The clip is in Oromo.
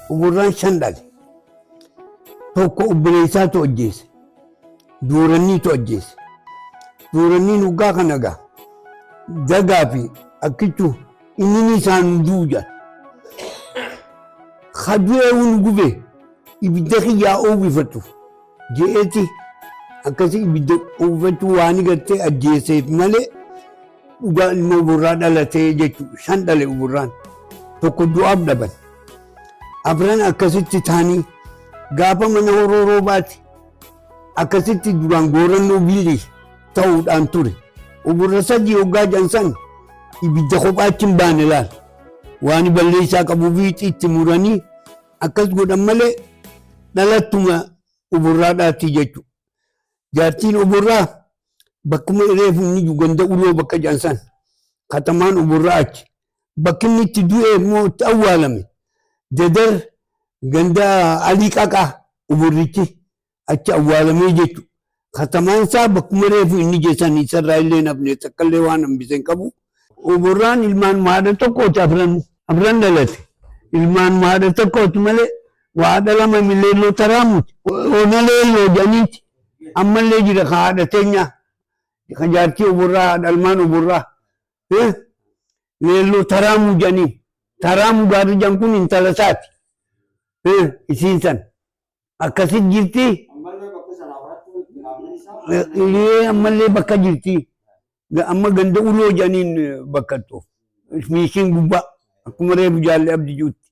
Oborraan shan dhale. Tokko obboleessaatu ajjeese. Dooranniitu ajjeese. Dooranniin hoggaa kana gaa dagaa fi akkichu inni isaan du'u jedha. Ka du'ee nu gube ibidda kiyyaa oowwifatu je'eeti akkasi ibidda oowwifachuu waan gartee ajjeeseef malee dhugaa ilma oborraa dhalatee jechuudha. Shan dhale oborraan tokko du'aaf dhaban. Afran akkasitti taanii gaafa mana horoo roobaati akkasitti duraan goorannoo biilii ta'uudhaan ture. Oborra sadii hoggaa jedhan san ibidda kophaatti hin baane laal. Waan balleessaa qabu fiixii itti muranii akkas godhan malee dhalattuma oborraadhaati jechuudha. Jaartiin oborraa bakkuma reefu inni jiru ganda uloo bakka jedhan san katamaan oborraa achi. Bakki inni itti du'e immoo itti awwaalame dadar ganda alii qaqaa oborrichi achi awwaalamee jechuudha. Katamaan isaa bakkuma reefu inni jeessan isarraa illee nafne takkallee waan hambise hin qabu. Oborraan ilmaan haadha tokkooti afran afran dhalate. Ilmaan haadha tokkooti malee haadha lama leelloo taraamuti. Ona leelloo jedhaniiti. Ammallee jira ka haadha teenyaa. Ka jaartii oborraa haadha ilmaan oborraa. Leelloo taraamuu jedhanii. Taraamuu gaarri jedhan kun intala isaati. Isiin san. Akkasit jirti. Ammallee bakka sana afratti qaamni isaa. Ee ammallee bakka jirti. Amma ganda uloo jedhaniin bakka ittoo. Miishiin gubbaa akkuma reefu jaallee abdii jirutti.